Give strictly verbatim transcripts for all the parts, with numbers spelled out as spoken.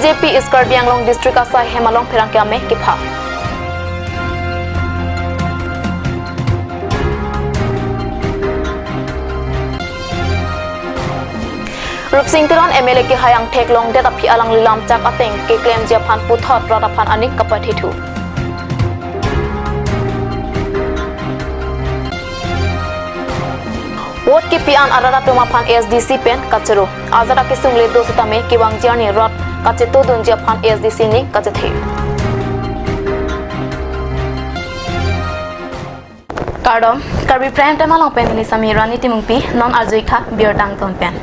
B J P East Karbi Anglong District asai hem along pherangke amei kepha. Rupsing Teron M L A kehai angthek longdet aphi alangli lamchak ateng keklemji aphan puthot rat aphan aning kapathethu. Vote kepi an arat atum aphan S D C pen kachoro. Ajat akesung le do setame kevangji arni rat kachetodunji aphan S D C ning kachethe. Kardom, Karbi Prime Time along pen neli Sami Rani Timungpi, non arjuikha birta angton pen.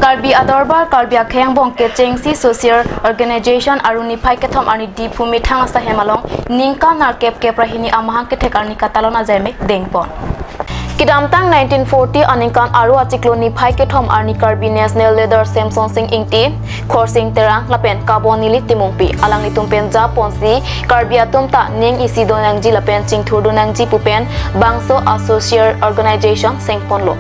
Karbi Adorbar, Karbi akhei angbong kechengsi social organization aru niphai kethom arni Diphu methang asai hem along ningkan nerkep kep ra hini amahang kethek arni katalon ajai amei dengpon. Kedamtang nineteen forty aningkan aru achiklo niphai kethom arni Karbi National Leader Semson Sing Ingti, Khorsing Terang lapen Kabon Nili Timungpi alanglitum pen japonsi Karbi atum ta ning isi donangji lapen chingthur donangji pu pen bangso a social organization sengponlo.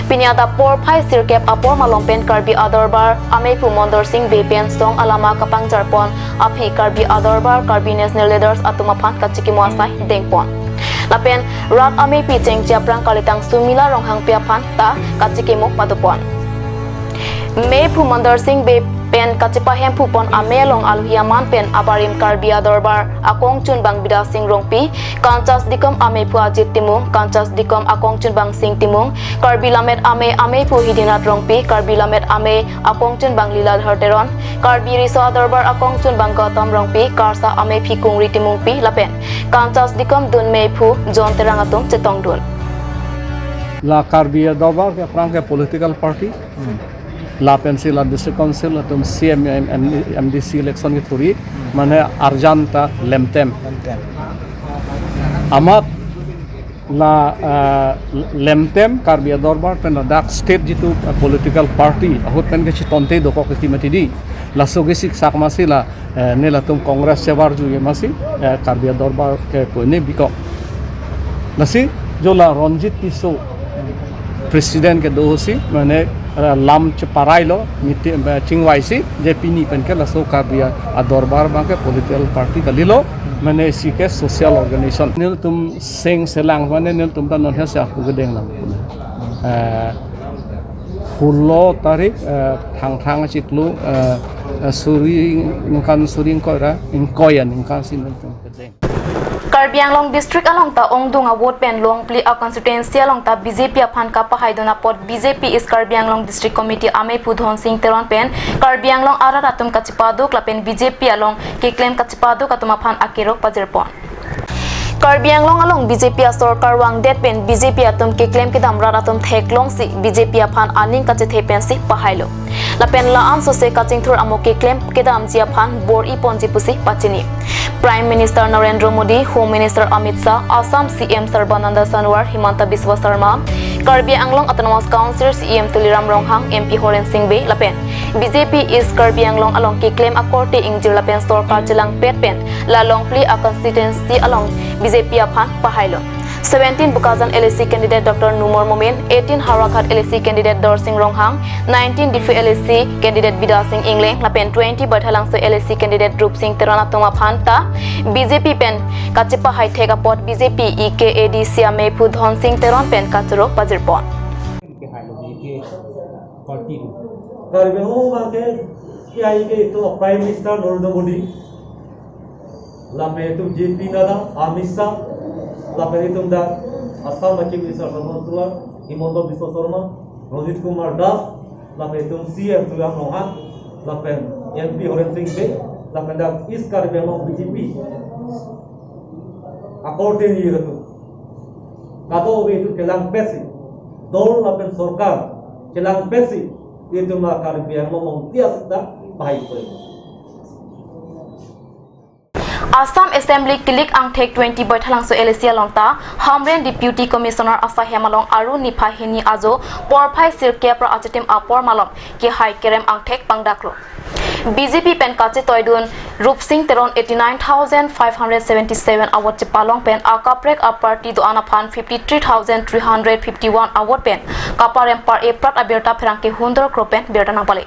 Pini adap porphai sirkep apor malom pen Karbi Adorbar ameiphu Mondor Sing Bey pen song alama kapangjarpon aphi Karbi Adorbar Karbi National Leaders atum aphan kachikimo asai dengpon. Lapen rat ameipi chengche aphrang kalitang Sumila Ronghangpi aphan ta kachikimo padopon. Meiphu Mondor Sing Bey pen kachepahemphupon amei along alohi aman pen abarim Karbi Adorbar akongchunbang Bidya Sing Rongpi, Kanchas Dikom ameiphu Ajit Timung, Kanchas Dikom akongchunbang Sing Timung, Karbi Lammet Amei ameiphu Hidinath Rongpi, Karbi Lammet Amei akongchunbang Liladhar Teron, Karbi Riso Adorbar akongchunbang Gautam Rongpi, Karsa ameiphi Kungri Timungpi lapen Kanchas Dikom dun meiphu John Terang atum chetongdun. La Karbi Adorbar ke aphrang ke political party. Lapensi la District Council atum C E M, M-, M-, M D C election kethuri, mane arjan ta lemtem. Lemtem. Amat la, eh, lemtem Karbi Adorbar pen ladak state jitu, eh, political party ahut pen kechitonte dokok kiti mati di. Laso kesik sak masi la, eh, nelatum Congress chebarju ye masi, eh, Karbi Adorbar ke koine bikok. Lasi jo la Ronjit Tisso president kedo si, mane, eh, lam cheparailo, miti, eh, chingvaisi, je pini pen ke laso Karbi Adorbar abang ke political party kalilo, mane isi ke social organization. Nelitum seng selang, mane nelitum ta non hesa aku gedeng lang. Eh, hulo tarik, eh, Thangthang chiklo, eh, eh, suri ningkan suri ingkoi ra, ingkoi aningkan si nelitum gedeng. Karbi Anglong District along ta ongdung a-vote pen Longpli a-constituency along ta B J P aphan kapahaidun apot B J P East Karbi Anglong District Committee ameiphu Dhonsing Teron pen Karbi Anglong arat atum kachepaduk lapen B J P along keklem kachepaduk atum aphan akero pajirpon. Karbi Anglong along B J P asorkar vangdet pen B J P atum keklem kedam rat atum theklongsi B J P aphan aning kachethe pensi pahailo. Lapen la-an sose kachingthur amo keklem kedamji aphan bor-iponji pusi pachini. Prime Minister Narendra Modi, Home Minister Amit Shah, Assam C M Sarbananda Sonowal, Himanta Biswa Sarma, Karbi Anglong Autonomous Council C E M Tuliram Ronghang, M P Horen Sing Bey lapen B J P East Karbi Anglong along keklem akorte ingjir lapen sorkar chelangpet pen la Longpli a-constituency along B J P aphan pahailo. Seventeen Bokajan L A C candidate Doctor Numal Momin, eighteen Howraghat L A C candidate Dorsing Ronghang, nineteen Diphu L A C candidate Bidya Sing Engleng, lapen twenty Baithalangso L A C candidate Rupsing Teron atum aphan ta B J P pen kachepahai thek apot B J P E K A D C ameiphu Dhonsing Teron pen kachoro pajirpon. Karbi Anglong abang ke, ya, E K A D C itum Prime Minister Narendra Modi, lapen itum J P Nadda, Amit Shah, lapen itum dak Assam Chief Minister Sarbananda Sonowal, Himanta Biswa Sarma, Ranjit Kumar Das, lapen itum C M Tuliram Ronghang, lapen M P Horen Sing Bey, lapen dak East Karbi Anglong B J P akorte ni ratu. Kadokave itum chelangpetsi, dol lapen sorkar chelangpetsi, itum la Karbi Anglong along tias ta pahai koi. Assam Assembly kilik angthek twenty Baithalangso L A C along ta Hamren Deputy Commissioner asai hem along Aru niphai hini ajo porphai sirkep ra achitim apor malom kehai kerem angthek pangdaklo. B J P pen kachetoidun Rupsing Teron eighty nine thousand five hundred seventy seven a-vote chepalong pen akaprek a-party do-an aphan fifty three thousand three hundred fifty one a-vote pen kaparem par-e prat abirta pherangke hundro kro pen birta nangpale.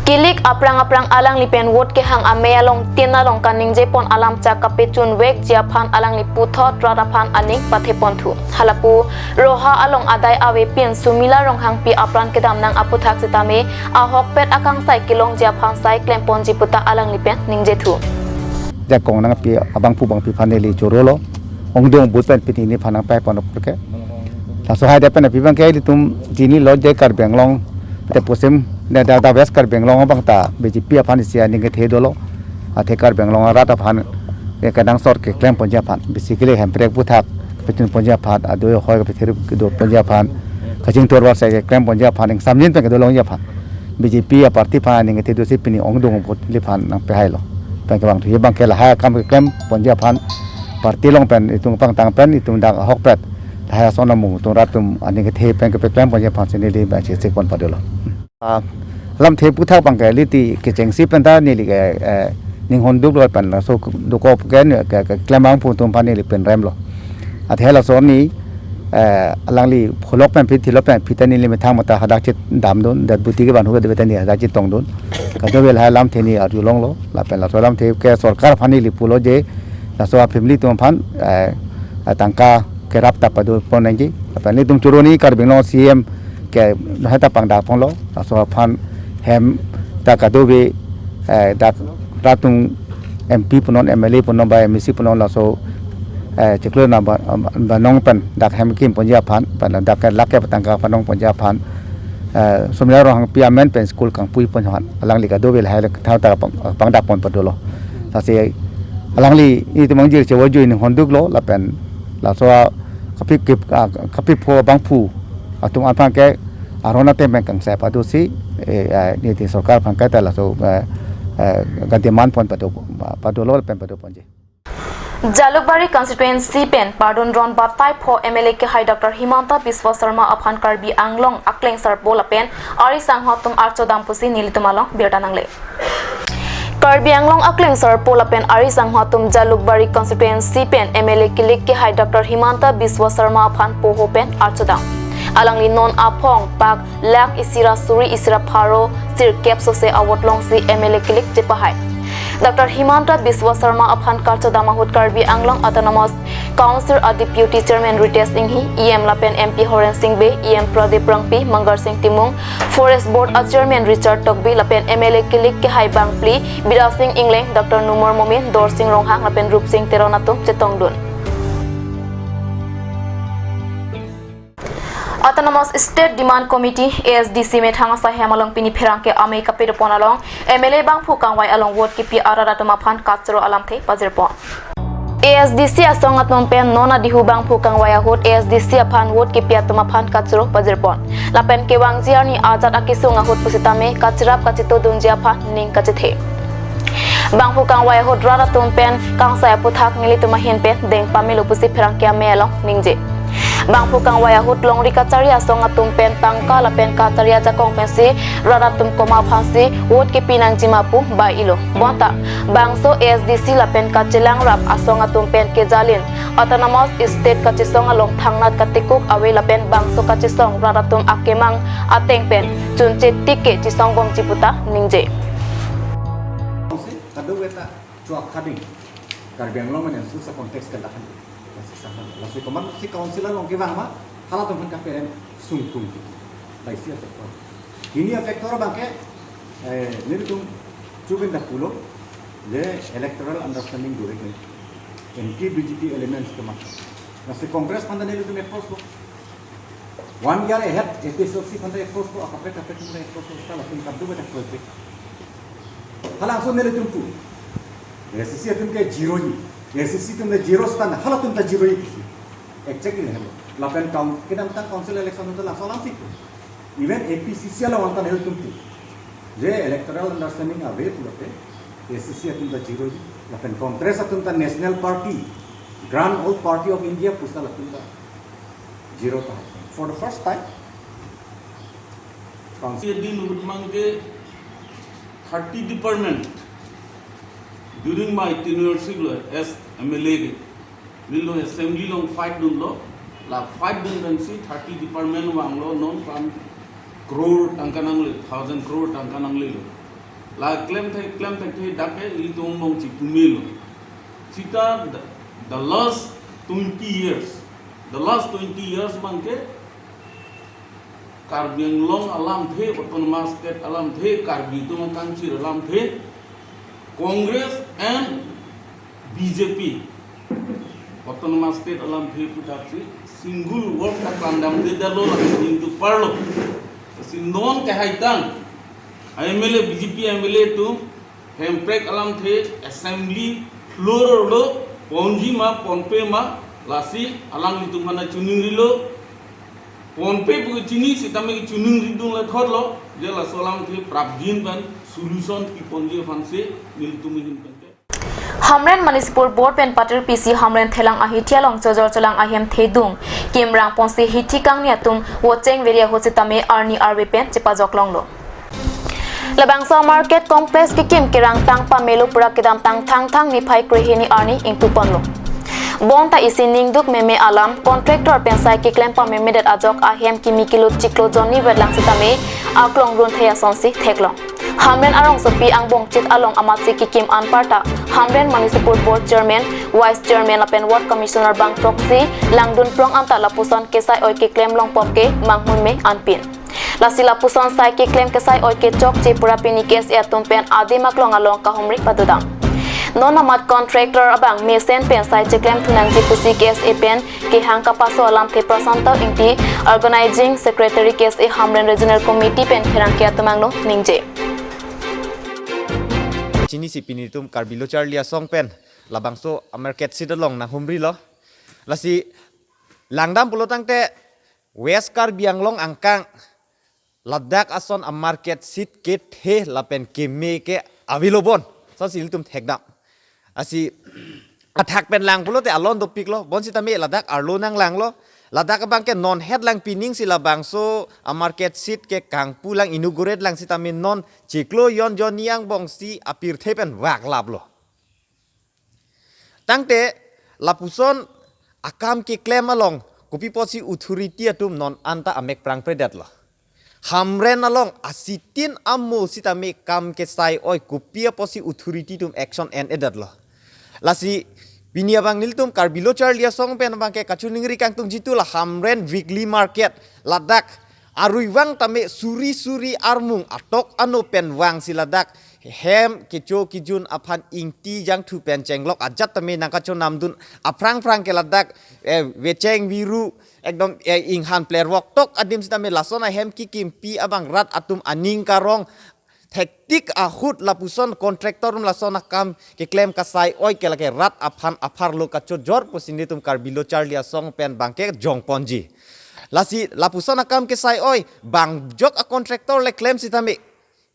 Kilik aphrang aphrang alangli pen vote kehang amei along tin along kaningje pon alam chak kapechun vekji aphan alangli puthot rat aphan aning pathe ponthu. Halapu Roha along adai ave pin Sumila Ronghangpi apran kedam nang aputhak sitame ahokpet akangsai kelongji aphan sai klem ponji puta alangli pen ningje thu. Jakong nangpi abangphu bangpi aphan neli choro lo. Ongdung but pen pini neli aphan nangpehai pon apor ke. Laso hai dak pen api abang ke ilitum chinilo je Karbi Anglong te pusim ne dak dak West Karbi Anglong abang ta B J P aphan isi aning kethe dolo. Athe Karbi Anglong arat aphan ke kenangsot keklem ponji aphan. Basically Hemprek aputhak pechun ponji aphan, adui ahoi kepethe kedo ponji aphan, kachingthur war sai keklem ponji aphan, ingsamjin pen kedolongji aphan B J P aparty aphan aning kethe dosi pini ongdung but neli aphan nangpehai lo. Pen kevang thu abang ke lahai akam keklem ponji aphan party along pen itum pangthang pen itum dak ahokpet lahai ason amung atum rat atum aning kethe pen kepeklem ponji aphan si neli ba chesik pon padolo. Ah, lamthe aputhak abang ke liti kechengsi pen ta neli ke, eh, ninghon duklo pen laso dokok ke ne ke, keklem abangphu atum aphan neli pen rem lo. Athe laso arni, eh, alangli pholok pen phi thilok pen phi ta neli methang mata hadak chedam dun, deputy kevan hu ke ta neli hadak chetong dun. Kadokave lahai lamthe neli arjulong lo, lapen laso lamthe ke sorkar aphan neli pulo je laso a family atum aphan, eh, tangka kerap ta pado pon nangji. Lapen nelitum choro neli Karbi Anglong C M ke lahai ta pangdak ponlo. Laso aphan hem ta kadokave, eh, dak rat atum M P punon, M L A punon, ba M A C punon laso, eh, chiklo na ba, ba nong pen dak hem kim ponji aphan, pen dak ke lake tangka panong ponji aphan, eh, Sumila Ronghangpi amen pen school kangpui pon aphan alangli kadokave lahai le thao ta pang, pangdak pon padolo. Lasi alangli itum angjir chevojui ninghon duklo lapen laso a kapi kip, ah, kapipho abangphu atum aphan ke aron atem pen kangsai padosi, eh, eh, neli sorkar aphan kaita laso, eh, eh, ka demand pon pado, padolo pen pado ponji. Jalukbari constituency pen pardon ron batai pho M L A kehai Doctor Himanta Biswa Sarma aphan Karbi Anglong akleng sarpo lapen ari sangho atum archodam pusi nelitum along birta nangle. Karbi Anglong akleng sarpo lapen ari sangho atum Jalukbari constituency pen M L A kilik kehai Doctor Himanta Biswa Sarma aphan poho pen archodam. Alangli non aphong pak lakh isi ra suri isi ra pharo sirkep sose a-vote longsi M L A kilik chepahai. Doctor Himanta Biswa Sarma aphan karchodam ahut Karbi Anglong Autonomous Council a Deputy Chairman Ritesh Enghi, E M lapen M P Horen Sing Bey, E M Pradip Rongpi, Mangal Sing Timung, Forest Board a Chairman Richard Tokbi lapen M L A kilik kehai bangphli, Bidya Sing Engleng, Doctor Numal Momin, Dorsing Ronghang lapen Rupsing Teron atum chetongdun. Autonomous State Demand Committee, A S D C methang asai hem along pini pherangke amei kapedo pon along M L A bangphu kangvai along vote kipi arat atum aphan kachoro alamthe pajir pon. A S D C asong atum pen non adihu bangphu kangvai ahut A S D C aphan vote kipi atum aphan kachoro pajir pon. Lapen kevangji arni ajat akesung ahut pusitame kachirap kachito dunji aphan ning kachethe. Bangphu kangvai ahut rat atum pen kangsai aputhak nelitum ahin pen deng pamelo pusi pherangke amei along ningje. Bangphu kangvai ahut longri kachari asong atum pen tangka lapen kachari ajakong pensi rat atum koma aphansi vote kipi nangji ma pu bai-ilo. Bonta bangso A S D C lapen kachelang rap asong atum pen kejalin Autonomous State kachesong along thangnat katikuk ave lapen bangso kachesong rat atum akemang ateng pen chunche tik ke chesong bomji puta ningje. Kadokave ta chuak khading. Karbi Anglong mane su sa context ke lahan. Lasi sa lahan. Lasi komat si council along kevang ma, halatum aphan kapereng sungkung. Laisi a-factor. Hini a-factor abang ke, eh, nelitum chuben dak pulo, je electoral understanding durek ne. Anti B J P elements kemat. Lasi Congress aphan ta nelitum approach lo. One year ahead, A P H L C aphan ta approach lo, akaprek kaprek aphan ta approach lo, sa latum kadokave ta kroipe. Halabangso nelitum pu. A S D C atum ke zero ji. A S D C atum le zero stand, halatum ta zero ji pusi. Exactly helo. Lapen count, kedamtang council election atum ta laso alamsi pu. Even A P C C along ta nelitum pu. Je electoral understanding ave pulote, A S D C atum ta zero ji. Lapen Congress atum ta National Party, Grand Old Party of India pusi latum ta zero ta. For the first time, council din utmang ke thirty department during my tenureship lo as M L A ke. Neli lo assembly along fight dunlo, la fight dun pensi thirty department vanglo, non kam crore tangka nangle, thousand crore tangka nanglelo. La klem thek, klem thekthe dak ke ilitum angbong chipumelo. Sita the, the last twenty years, the last twenty years abang ke Karbi Anglong alamthe, Autonomous State alamthe, Karbi atum akangchir alamthe, Congress and B J P, Autonomous State alamthe puthaksi single word ta klandamdedetlo, lasi ningduk parlo. Lasi non kehaitang M L A, B J P M L A atum Hemprek alamthe assembly floor lo ponji ma ponpe ma, lasi alanglitum aphan choningrilo. Ponpe pu kechini sitame kechoningridung le thotlo, je laso alamthe prapjin pen solution keponji aphansi nelitum ahin pen ke. Hamren Municipal Board pen Patir P C Hamren Thelang ahithi along chojor cholang ahem thedung kimrang ponsi hithi kangni atum votecheng veri ahut sitame arni arve pen chepajok longlo. Labangso market complex kekim kerangtang pamelo pura kedamtang Thangthang niphai krehini arni ingpuponlo. Bonta isi ningduk meme alam, contractor pen sai keklem pamemedet ajok ahem kimi kilut chiklo jonni vetlang sitame aklong runthai asonsi theklong. Hamren arongsopi angbong chit along amatsi kekim anparta Hamren Municipal Board Chairman, Vice Chairman lapen Ward Commissioner bang throksi langdun prong anta lapuson kesai oi keklem longpop ke manghunme anpin. Lasi lapuson sai keklem kesai oi kechokche pura pini K S A atum pen adim aklong along kahumri padodam. Non amat contractor abang mesen pen sai cheklem thunangji pusi K S A pen kehang kapaso alamthe Prasanto Ingti, Organizing Secretary K S A Hamren Regional Committee pen pherangke atum angno ningje. Chinisi pini ilitum Karbi Lo Charli Asong pen labangso amarket shed along nanghumrilo. Lasi langdam pulo tangte West Karbi Anglong angkang ladak ason amarket shed kethe lapen keme ke avelo bon. Lasi ilitum thekdam. Lasi athak pen lang pulote alon dopiklo. Bonsitame ladak arlo nanglanglo. Ladak abang ke non het lang pining si labangso amarket shed ke kangpu lang inaugurate lang sitame non chiklo jon jonni angbongsi apirthe pen vaklaplo. Tangte lapuson akam keklem along kopi apotsi authority atum non anta amek prangpredetlo. Hamren along asitin amo sitame kam kesai oi kopi apotsi authority atum action en-edetlo. Lasi pini abang nelitum Karbi Lo Charli Asong pen abang ke kachiningri kangtung jitu la Hamren weekly market ladak arui vang tame suri suri armung atok ano pen vangsi ladak hem kecho kejun aphan ingti jangthu pen chenglok ajat tame nangkachonamdun aphrang phrang ke ladak, eh, vecheng viru ekdom, eh, inghan plervok tok adim sitame lason ahem kekimpi abang rat atum aning karong thektik ahut lapuson contractor atum lason akam keklem kasai oi ke lake rat aphan apharlo kachojor pusi nelitum Karbi Lo Charli Asong pen abang ke jongponji. Lasi lapuson akam kesai oi bang jok a contractor le klem sitame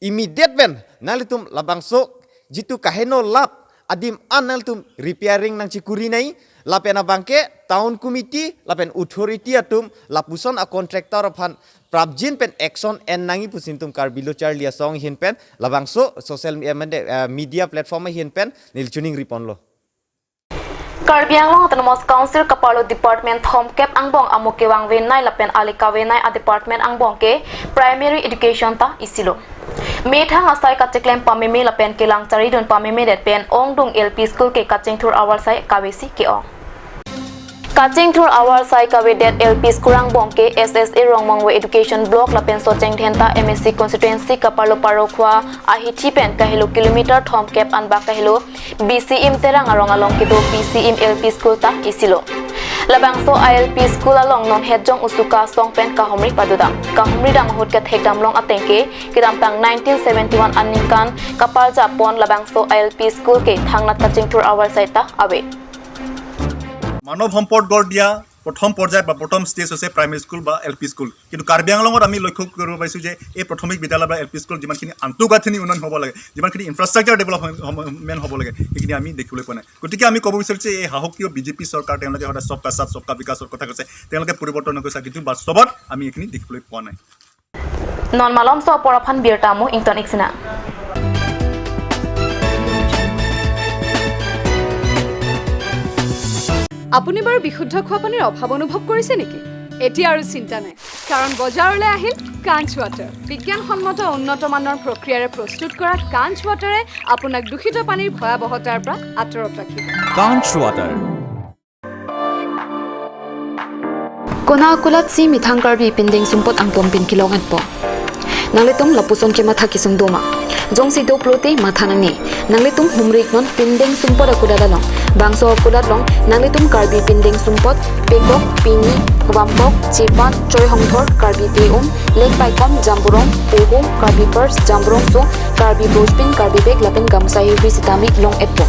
immediate pen nanglitum labangso jitu kaheno lap adim an nanglitum repairing nangchikuri nai lapen abang ke town committee lapen authority atum lapuson a contractor aphan prapjin pen action en nangji pusi nelitum Karbi Lo Charli Asong ahin pen labangso social media, eh, media platform ahin pen neli choningriponlo. Karbi Anglong Autonomous Council kaparlo department thomkep angbong amo kevang venei lapen ali kavenei a department angbong ke primary education ta isilo. Methang asai kacheklem pameme lapen kelang charidun pamemedet pen ongdung L P school ke kachingthur avar sai kavesi ke-ong. Kachingthur avar sai kavedet L P school angbong ke S S A Rongmongve Education Block lapen Socheng Dhenta M A C constituency kaparlo Parokhwa ahithi pen kahelo kilometer thomkep anbak kahelo B C M Terang arong along kedo B C M L P school ta isilo. Labangso I L P school along non het jong usuka asong pen kahumri padodam. Kahumri dam ahut kethekdam long ateng ke kedamtang nineteen seventy-one aningkan kaparjapon labangso I L P school ke thangnat kachingthur avar sai ta ave. মানৱ সম্পদ গঢ় দিয়া প্ৰথম পৰ্যায় বা প্ৰথম ষ্টেজ হৈছে primary school বা এল পি স্কুল। কিন্তু কাৰ্বি আংলঙত আমি লক্ষ্য কৰিব পাৰিছোঁ যে এই প্ৰাথমিক বিদ্যালয় বা এল পি স্কুল যিমানখিনি আন্তঃগাঁথনি উন্নয়ন হ'ব লাগে, যিমানখিনি ইনফ্ৰাষ্ট্ৰাকচাৰ ডেভেলপমেণ্ট হ'ব লাগে, সেইখিনি আমি দেখিবলৈ পোৱা নাই। গতিকে আমি ক'ব বিচাৰিছোঁ যে এই শাসকীয় বি জে পি চৰকাৰ, তেওঁলোকে সদায় সবকা সাথ সবকা বিকাশৰ কথা কৈছে, তেওঁলোকে পৰিৱৰ্তন নকৰিছে, কিন্তু বাস্তৱত আমি এইখিনি দেখিবলৈ পোৱা নাই। Non malomso apor aphan birta mo ington iksina. আপুনি বাৰু বিশুদ্ধ খোৱা পানীৰ অভাৱ অনুভৱ কৰিছে নেকি? এতিয়া আৰু চিন্তা নাই। কাৰণ বজাৰলৈ আহিল কাঞ্চ ৱাটাৰ। বিজ্ঞানসন্মত উন্নত মানৰ প্ৰক্ৰিয়াৰে প্ৰস্তুত কৰা কাঞ্চ ৱাটাৰে আপোনাক দূষিত পানীৰ ভয়াৱহতাৰ পৰা আঁতৰত ৰাখিব। কাঞ্চ water. Konat akulat si methang Karbi pindeng sumpot angpon pen kelong-etpo. Nanglitum lapuson kematha kesung doma. Jongsi do pulote matha nangne. Nanglitum humri-iknon pindeng sumpot akulat along. Bangso akulat along nanglitum Karbi pindeng sumpot, pekok, pini, wampok, chepan, choi hongthor, Karbi te-um, lek paikom, jamburong, pohum, Karbi purse, jamburong sung, Karbi brojpin, Karbi bag lapen gamsa hirvi sitame long-etpo.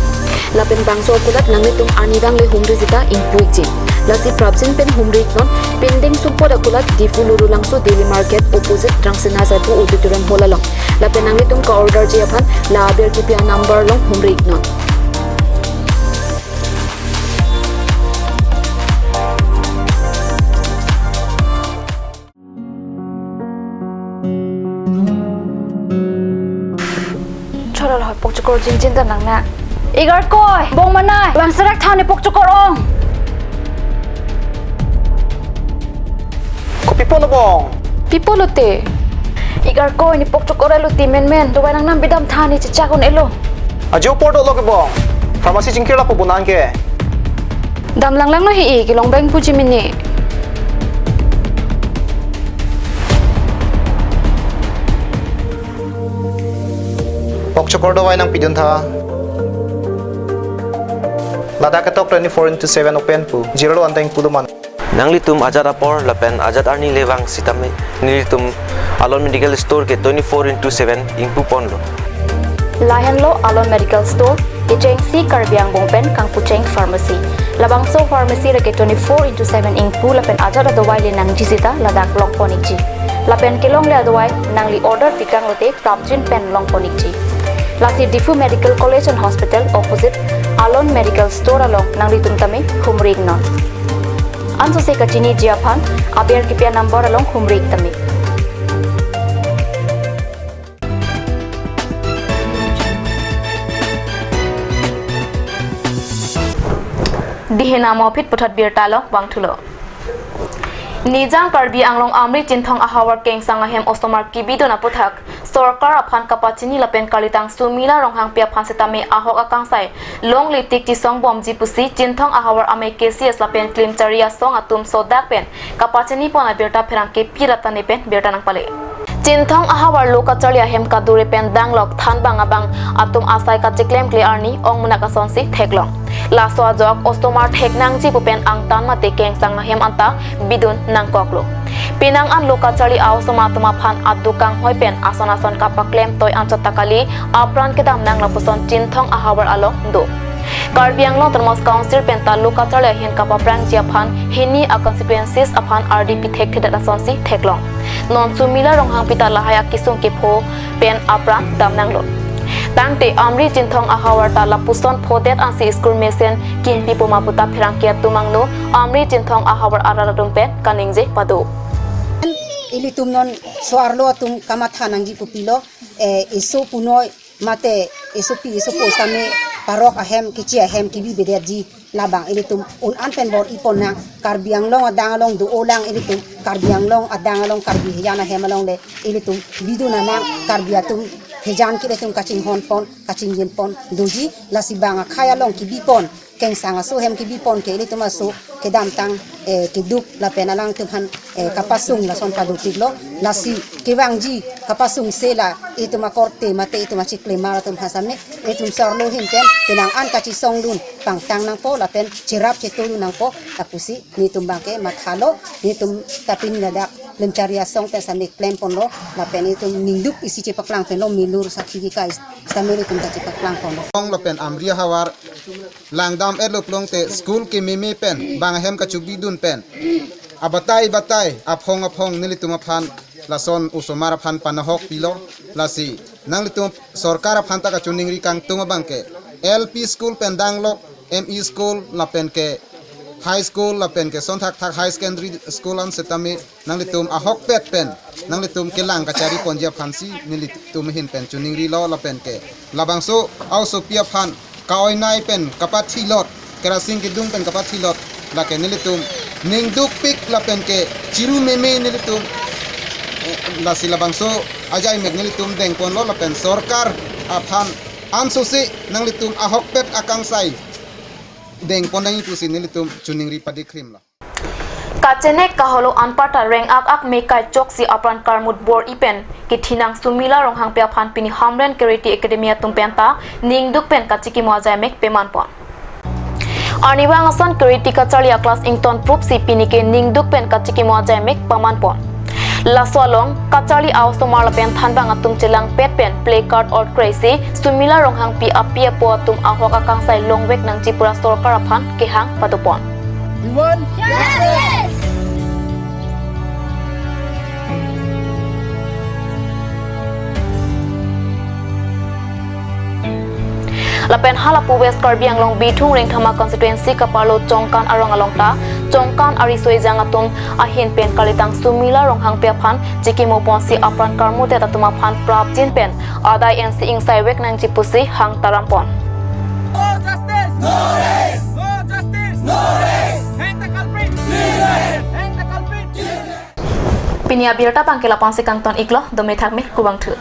Lapen bangso akulat nanglitum arnivang le humri sita ingpu-ikji. Lasi prapjin pen humri-iknon, pindeng sumpot akulat Diphu Lurulangso Daily Market opposite Rangsina Sarpo Auditorium Hall along. Lapen nanglitum ka-orderji aphan la aber kepi a-number along humri-iknon. Chorol hoi pokchokor jinjin ta nang na. Igarkoi, bong manai, bang serak tha ne pokchokor ong. Kopi pulo bong? Pi pulote? Igarkoi ne pokchokor elo ti menmen, dovai nangnam bidam tha ne chechak un-elo. Ajo apor dolo ke bong. Pharmacy chingkir lapu bunan ke. Dam langlanglo he-i, kelong bang puji mini. Pokchokor dovai nangpidun tha. Ladak ketok twenty-four into seven open pu. Jirolo anteng pulo man. Nanglitum ajat apor lapen ajat arni le vang sitame nelitum Alon Medical Store ke twenty-four into seven ingpu ponlo. Lahenlo Alon Medical Store, kechengsi Karbi angbong pen kangpucheng pharmacy. Labangso pharmacy lake twenty-four into seven ingpu lapen ajat adovai le nangji sita ladak long pon-ikji. Lapen kelongle adovai nangli order pikang lote prapjin pen long pon-ikji. Lasi Diphu Medical College and Hospital opposite Alon Medical Store along nanglitum tame humri-iknon. Ansose kachiniji aphan aber kepi a-number along humri-ik tame. Dihin amo aphi puthot birta along vangthulo. Nijang Karbi Anglong Amri Chinthong ahavar kengsang ahem osomar kebidun aputhak sorkar aphan kapachini lapen kalitang Sumila Ronghangpi aphan sitame ahok akangsai longle tik chesong bomji pusi Chinthong ahavar amei K C S lapen klimchari asong atum sodak pen kapachini pon abirta pherangke P Ratna pen birta nangpale. Chinthong ahavar lo kacharli ahem kadure pen danglok thanbang abang atum asai kacheklemkle arni ongmunak asonsi theklong. Laso ajok osomar thek nangji pu pen angtan mate kengsang ahem anta bidun nangkoklo. Penang an lo kacharli a-osomar atum aphan aduk kanghoi pen ason ason kapaklem toi anchot ta kali, apran kedam nang lapuson Chinthong ahavar along do. Karbi Anglong Autonomous Council pen ta lo kacharli ahin kapaprangji aphan hini a-constituencies aphan ardi pithekthedet asonsi theklong. Non Sumila Ronghangpi ta lahai akesung kepho pen apran dam nanglo. Tangte Amri Chinthong ahavar ta lapuson phodet ansi school mesen kimpi puma puta pherangke atum angno Amri Chinthong ahavar arat atum pen kaningje pado. Ilitum non so-arlo atum kamatha nangji kopilo, eh, eso punoi mate esopi esopo sitame parok ahem keche ahem kebi bedetji labang ilitum un-an pen bor-i pon nang. Karbi Anglong adang along do-olang ilitum, Karbi Anglong adang along Karbi hejan ahem along le ilitum bidun nang, Karbi atum hejan ke ilitum kachinghon pon, kachingjem pon doji. Lasi bang akhei along kebi pon, kengsang aso ahem kebi pon ke ilitum aso kedamtang, eh, keduk lapen alangtum aphan, eh, kapasung lason padopiklo. Lasi kevangji kapasung se la itum akorte mate itum achiklem atum aphan sitame itum so-arlo ahin pen penang an kachesongdun pangtang nangpo lapen cherap chetodun nangpo lapusi nelitum bangke mathalo. Nelitum ta pini ladak klimchari asong pen sitame klem ponlo lapen itum ningduk isi chepaklang ponlo, milur sakhi kika is-, sitame nelitum ta chepaklang ponlo. Ong lapen Amri ahavar langdam etlo pulote school kememe pen bang ahem kachobidun pen abatai batai aphong aphong nelitum aphan lason osomar aphan panahok pilo. Lasi nanglitum sorkar aphan ta kachiningri kangtung abangke L P school pen danglok M E school lapen ke high school lapen ke sonthakthak high secondary school an sitame nanglitum ahokpet pen nanglitum kelang kachari ponji aphansi nelitum ahin pen chiningrilo lapen ke labangso a-osopi aphan ka-oinai pen kapathilot, kerasing kedung pen kapathilot, Lake nelitum ningdukpik lapen ke chiru meme nelitum, eh, lasi labangso ajaimek nelitum dengponlo lapen sorkar aphan ansose nanglitum ahokpet akangsai dengpon nangji pusi nelitum choningri padikhrimlo. Kachenek kaholo anparta reng-ak ak me kaichoksi apran karmut bor-i pen kethinang Sumila Ronghangpi aphan pini Hamren Karate Academy atum penta ningduk pen kachikimo ajaimek pemanpon. Arnivang ason karate kacharli a-class ingtonprupsi pini ke ningduk pen kachikimo ajaimek pamanpon. Laso along kacharli a-osomar lapen thanbang atum chelangpet pen placard ortkresi Sumila Ronghangpi api apo atum ahok akangsai longvek nangji pura sorkar aphan kehang padopon. We want justice! Lapen halapu West Karbi Anglong Bithung Rengthama constituency kaparlo Chongkan arong along ta Chongkan ariso ejang atum ahin pen kalitang Sumila Ronghangpi aphan chikimoponsi apran karmutdet atum aphan prapjin pen adai ensi ingsai vek nangji pusi hang tarampon. No justice! No rest! No justice! No rest! Hang the culprit! Clean! Hang the culprit! Clean! Pini abirta abangke lapu-ansi kangton-iklo, dome thakme, kubang thu.